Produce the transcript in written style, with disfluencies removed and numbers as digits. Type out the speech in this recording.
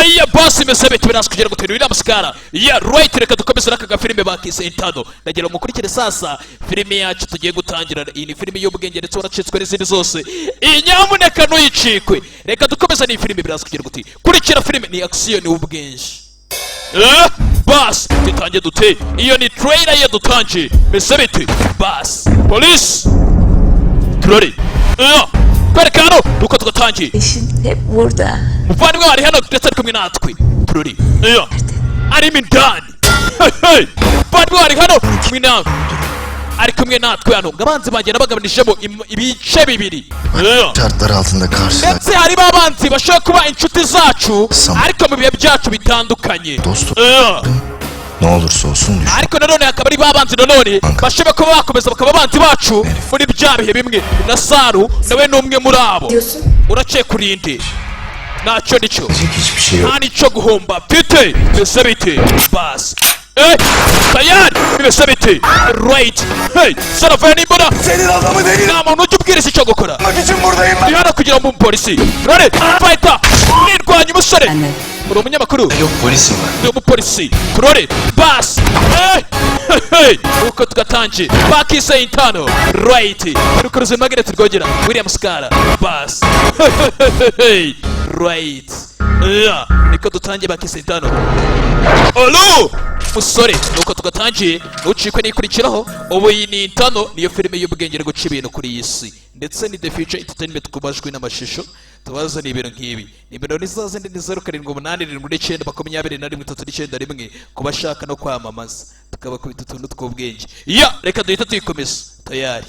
Eya basi, imeze bite? Biraza kugira ngo William Scar. Yeah, right, reka dukomeze n'aka gafilime bakise Intano. Ndagira ngo mukurikire sasa filime yacu tugiye gutangira. Iyi ni filime y'ubwenge ndetse waracitswe n'izindi zose. Iyi nyamuneka ntuyicikwe. Reka dukomeze n'iyi filime. Biraza kugira guti kurikira filime, ni action, ni ubwenge. Bas, dutangiye dute? Iyo ni trailer ye dutangiye. Meze bite? Bas, police turori. Kwereka hano uko tugatangiye. Eşin hep burada. Muvandimwe wari hano ndetse ari kumwe natwe. Turori arimo indani. Hey, muvandimwe wari hano kumwe nawe, ari kumwe natwe hano, ngo abanzi bagenda bagabanijemo ibice bibiri. Şartlar altında karşılar. Ndetse harimo abanzi bashobora kuba inshuti zacu Sam- ariko mu bihe byacu bitandukanye. Dost ne olursa olsun düşman. Ariko nanone hakaba ari babanzi nanone bashobora kuba bakomeza bakaba abanzi bacu muri bya bihe bimwe. Na Saru nawe ni umwe muri abo. Diyorsun. Urakeka urinde? Ntacyo nicyo. Hiçbir şey yok. Nta nicyo guhomba mfite. Bimeze bite? Basi, tayari, bimeze bite? Right, hey, sarafaye n'imbona. Senin adamı değilim. Nta muntu ujya ubwiriza icyo gukora. İçin buradayım ben. Ndi hano kugira ngo umupolisi rore fighter nirwanya umusore. Anne. Uri umunyamakuru? Yok, polisim ben. Ndi umupolisi. Turore basi. Hey, uko tugatangiye bakise Intano. Right, rukuruzi magnet rwogera William Scar. Basi, hey, right, yeah. Niko dutangiye bakise Intano. Alo musore, nuko tugatangiye, ntucikwe n'ikurikiraho. Ubu iyi ni Intano, niyo filime y'ubwenge iri guca ibintu kuri iyi si, ndetse ni The Future Entertainment ku majwi n'amashusho tubazana ibintu nk'ibi. Nimero ni za zindi, ni 0787 79 21 391, ku bashaka no kwamamaza tukabakubita utuntu tw'ubwenge. Ya, reka duhita tuyikomeza tayari.